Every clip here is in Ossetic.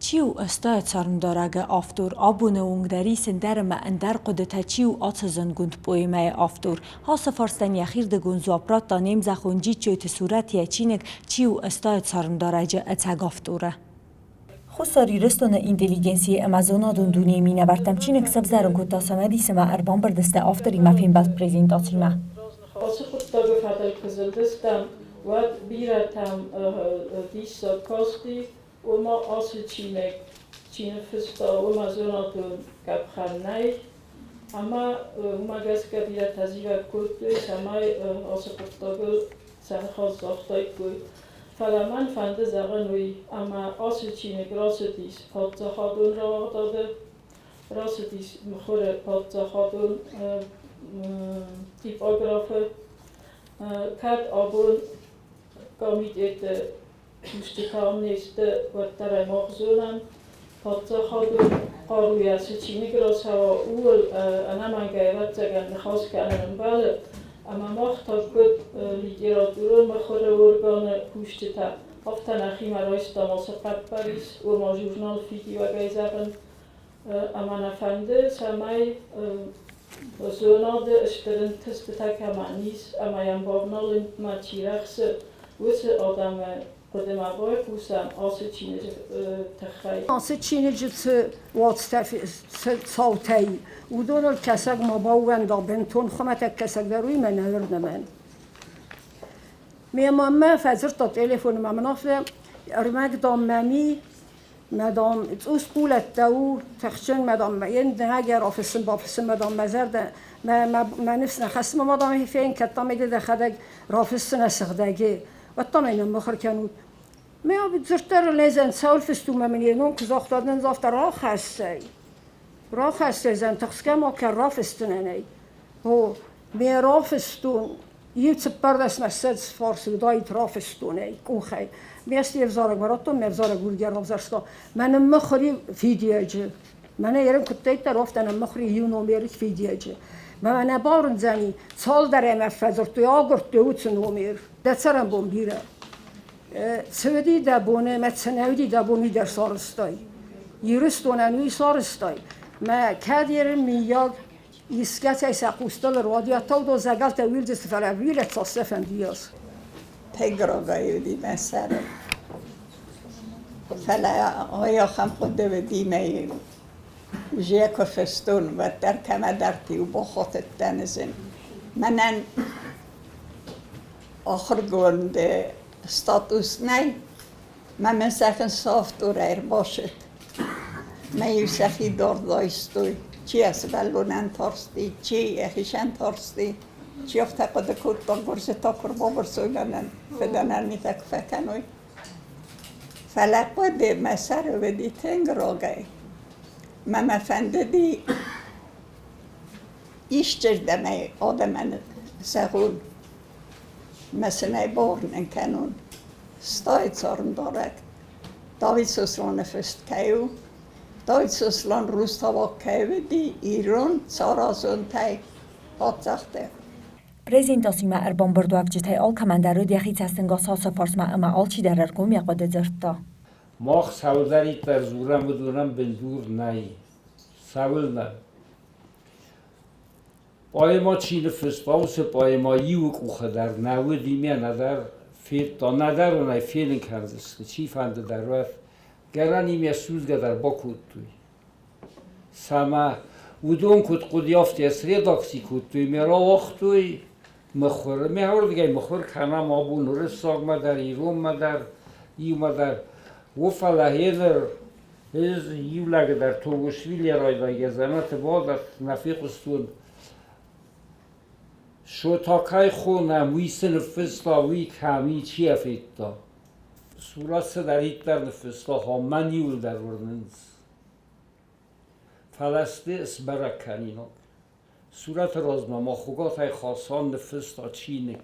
Чи у Ӕстайы цармдарӕг-ы автор? Абоны онг дӕр ис ӕндӕр ӕмӕ ӕндӕр хъуыдытӕ, чи у ацы зындгонд поэмӕйы автор? Ацы фарстӕн йӕхирдыгон дзуапп радта не мзӕххон Джиджджойты Сурӕт йӕ чиныг Чи у Ӕстайы цармдарӕджы ӕцӕг авторы. Хуссар Ирыстоны интеллигенцийы ӕмӕ зонадон дунейы минӕвӕрттӕм чиныг сӕвзӕрын кодта цымыдис ӕмӕ ӕрбамбырд сты авторимӕ фембӕлд презентацимӕ. Ацы хъуыддаджы фӕдыл куы зылдыстӕм, уӕд бирӕтӕм диссаг касти, Ома ацы чиныг чи ныффыста, уымӕ зонадон къӕпхӕн нӕй, ӕмӕ уымӕ гӕсгӕ бирӕтӕ зивӕг кодтой, цӕмӕй ацы хъуыддагыл сӕ ныхас загътаиккой. Фӕлӕ мӕн фӕнды зӕгъын уый, ӕмӕ ацы чиныг рацыдис паддзахадон рауагъдады, рацыдис мыхуыры паддзахадон типографы. Кӕд абон комитеты кусджытӕ не сты, уӕддӕр ӕй мах зонӕм, паддзахадон хъаруйӕ цы чиныг рацӕуа, ууыл ӕнӕмӕнгӕй, ӕвӕццӕгӕн, ныхас кӕнын ӕмбӕлы. Ӕмӕ мах та куыд литературон мыхуыры органы кусджытӕ, афтӕ нӕхимӕ райстам ацы хъӕппӕрис, ома журнал Фидиуӕг-ӕй зӕгъын, ӕмӕ нӕ фӕнды, цӕмӕй зонады стыр ӕнтыстытӕ кӕмӕн ис ӕмӕ йӕм бавналынмӕ чи рӕхсы, уыцы адӕмы хъуыдымӕ байхъусӕм ацы чиныджы тыххӕй. Ацы чиныджы цы уацтӕ цаутӕй, уыдоныл кӕсӕг ма баууӕнда бынтон хуымӕтӕг кӕсӕг дӕр уый мӕ нӕ уырны мӕн. Ме мамӕ фӕдзырдта телефоны мӕ мын афтӕ, ӕрмӕг, дам, мӕм и, Мадам, цъус хъулӕттӕ у, тыхджын, мадам, йе нӕгӕр рафыссын, бафыссын, мадам, мӕ зӕрдӕ, мӕ, мӕ, мӕ ныфс нӕ хӕссы, мадам, фен, кӕд та ме дӕхӕдӕг рафыссын сыгъдӕги, уӕд та мӕ ныммыхуыр кӕнут. Мӕ дзырдтӕ лезӕн цӕуыл фыст у, мӕ мын йе ном куы загъта, нын загъта, рахӕссай. Рахӕссай, зӕн тыхсгӕ ма кӕн рафысдзынӕн ӕй. О, ме рафыстон, иу цыппӕрдӕсмӕ ссӕдз фарсы уыдаид рафыстон ӕй къухӕй. Ме сте взарӕгмӕ радтон, ме взарӕг уыргӕ равзӕрста. Мӕ ныммыхуыри фидиӕджы. Мӕнӕ ерын куыддӕйддӕр, афтӕ ныммыхуыри иу номеры фидиӕджы. Мӕ нӕ бауырндзӕни, цалдӕр ӕмӕ фӕдзырдтой, агуырдтой уыцы номер. Дӕ цӕрӕнбон бирӕ. Цы уыди дӕ бон ӕмӕ цы нӕ уыди дӕ бон, уый дӕр сарӕзтай. Ирыстонӕн уый сарӕзтай. Мӕ кӕд ерын миййаг искӕцӕй сӕ хъустыл ӕруади, ӕдтӕудон зӕгӕлтӕ уилдзысты, фӕлӕ уилӕг цас сӕ фӕндиас. Тегрогӕй уыди мӕ сӕрыл. Фӕлӕ ай ахӕм хъуыды уыди мӕ уже куы фыстон, уӕддӕр кӕмӕдӕрты-иу бахатыдтӕн зын. Мӕнӕн ахуыргонды статус нӕй, мӕ мын сӕхин софтур ӕрбашыд. Мӕ-иу сӕхи дард айстой. Чи йӕ сывӕллонӕн тарсти, чи йӕхицӕн тарсти, чи афтӕ хъуыды кодта, гуырдзы та куы рбабырсой мӕнӕн, фыдӕнӕн митӕ куы фӕкӕной. Фӕлӕ хъуыды мӕ сӕры уыди тынг рогӕй. Мӕ мӕ фӕндыди исчердӕмӕй адӕмӕн зӕгъун, мӕ сынӕй бауырнын кӕнон, стайы цармдарӕг Давид Сосланы фыст кӕй у, Давид Сослан Руставаг кӕй уыди, ирон царазонтӕй паддзӕхтӕ. Презентацимӕ ӕрбамбырдуӕвджытӕй алкӕмӕн дӕр уыд йӕхи цӕстӕнгас ацы фарсмӕ ӕмӕ алчидӕр ӕргом йӕ хъуыды дзырдта. Мах цӕуылдӕриддӕр дзурӕм, уыдонӕн бындур нӕй. Цӕуылнӕ? Поэмӕ чи ныффыста, уыцы поэмӕ иуы къухы дӕр нӕ уыди, ме нӕдӕр федта, нӕдӕр ын ӕй фенын кӕндзысты, чифӕнды дӕр уӕд. Гӕнӕн им йӕ судзгӕ дӕр бакодтой. Цӕмӕ уыдон куыд хъуыди, афтӕ средакци кодтой, ме рауагътой мыхуыры. Ме уырдыгӕй мыхуыр кӕнӕм абон уырыссагмӕ дӕр, иронмӕ дӕр, иумӕ дӕр. О, фӕлӕ гъеныр ӕз иу лӕг дӕр Тогошвили райдайгӕ дзӕнӕты бадӕт нӕ фехъуыстон. Шотакай хонӕм, уый цы ныффыста, уый кӕм и, чи йӕ федта. Сурӕт цыдӕриддӕр ныффыста, мӕн иуылдӕр уырнынц. Фӕлӕ сты сбӕрӕг кӕнинаг. Сурӕты размӕ ма Хуыгатӕй Хасан ныффыста чиныг.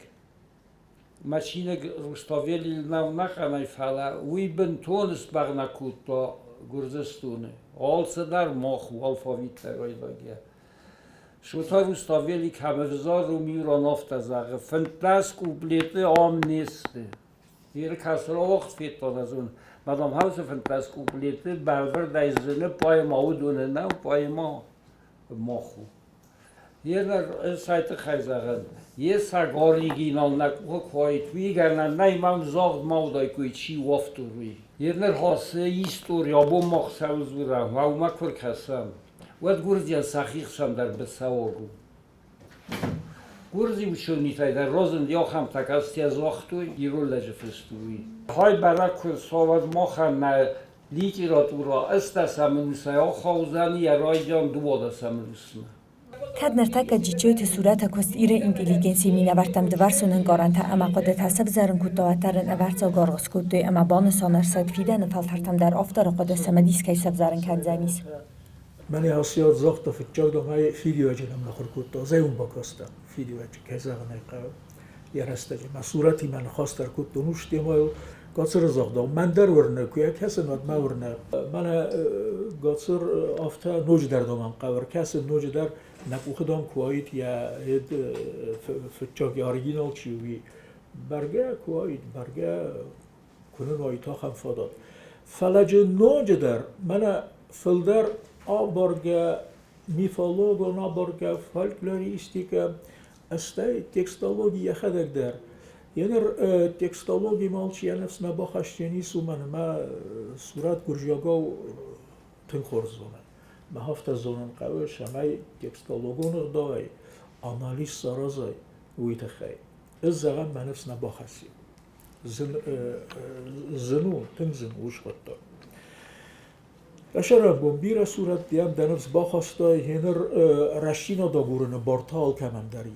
Мӕ чиныг Руставелийыл нӕу нӕхъӕнӕй, фӕлӕ уый бынтон сбӕгънӕг кодта Гуырдзыстоны. Алцыдӕр мах у алфавит дӕр райдайгӕ. Шота Руставели кӕм ӕвзар, уым иу ран афтӕ зӕгъы: 15 куплеты ам не сты. Иры кӕсыровохт федтон ӕз уын. Мадам Хаусы 15 куплеты бӕлвырдӕй зыны поэма уыдоны нӕу, поэма мах у. Еныр цай тыххӕй зӕгъын, йе саг оригинал нӕ къухы куы уаид, уый гӕнӕн нӕй, мӕм загъд ма уыдаиккой, чи у автор, уый. Еныр ацы истори абон мах цӕуыл дзурӕм, уымӕ куы ркӕсӕм, уӕд гуырдзиан сӕхи хсӕн дӕр быцӕуаг у. Гуырдзы ученитӕй дӕр разынди ахӕмтӕ, кӕцытӕ загътой, ирон лӕджы фыст у, уый. Хай бӕрӕг куы рцӕуа, уӕд махӕн нӕ литературӕ ӕстдӕсӕм ӕнусӕй ахаудзӕни йӕ райдиан дыууадӕсӕм ӕнусмӕ. Кӕд ныртӕккӕ Джиджджойты Сурӕты куыст Иры интеллигенцийы минӕвӕрттӕм дывӕрсон ӕнкъарӕнтӕ ӕмӕ хъуыдытӕ сӕвзӕрын кодта, уӕддӕр ын ӕвӕрццаг аргъ скодтой ӕмӕ банысан ӕрцыд, фидӕны фӕлтӕртӕм дӕр авторы хъуыды цымыдис кӕй сӕвзӕрын кӕндзӕнис. Мӕнӕ аци загъта фыццагдӕр ӕй фидиуӕджы ном ахуыр кодта, зӕйун бакастӕн фидиуӕджы, кӕй зӕгъын ӕй хъӕуы, йӕ рӕстӕджы. Мӕ сурӕтимӕ ныхас дӕр кодтон ус темӕйыл. Гацыры загъдау, мӕн дӕр уырны, куы йӕ кӕсын, уӕд мӕ уырны. Мӕнӕ Гацыр афтӕ ноджыдӕр домӕн хъӕуы ӕркӕсын, ноджыдӕр нӕ къухы дам куы уаид йӕ фыццаг йӕ оригинал чи у, уый. Бӕргӕ куы уаид, бӕргӕ куы нын уаид ахӕм фадат. Фӕлӕ джы ноджыдӕр мӕнӕ фылдӕр абаргӕ мифологон абаргӕ фольклористикӕ, стӕй текстологи йӕхӕдӕг дӕр. Еныр текстологимӕ алчи йӕ ныфс нӕ бахӕсдзӕнис, уымӕн ӕмӕ сурӕт гуырдзиагау тынг хорз зоны. Мах афтӕ зонын хъӕуы, цӕмӕй текстологон ӕгъдауӕй анализ саразай, уый тыххӕй. Ӕз зӕгъӕм, мӕ ныфс нӕ бахӕссин. Зын у, тынг зын у схуыдта. Ӕсӕрӕнбон бирӕ сурӕттӕм дӕ ныфс бахастай, гъеныр рӕстдзинад агурыны бар та алкӕмӕн дӕр ис.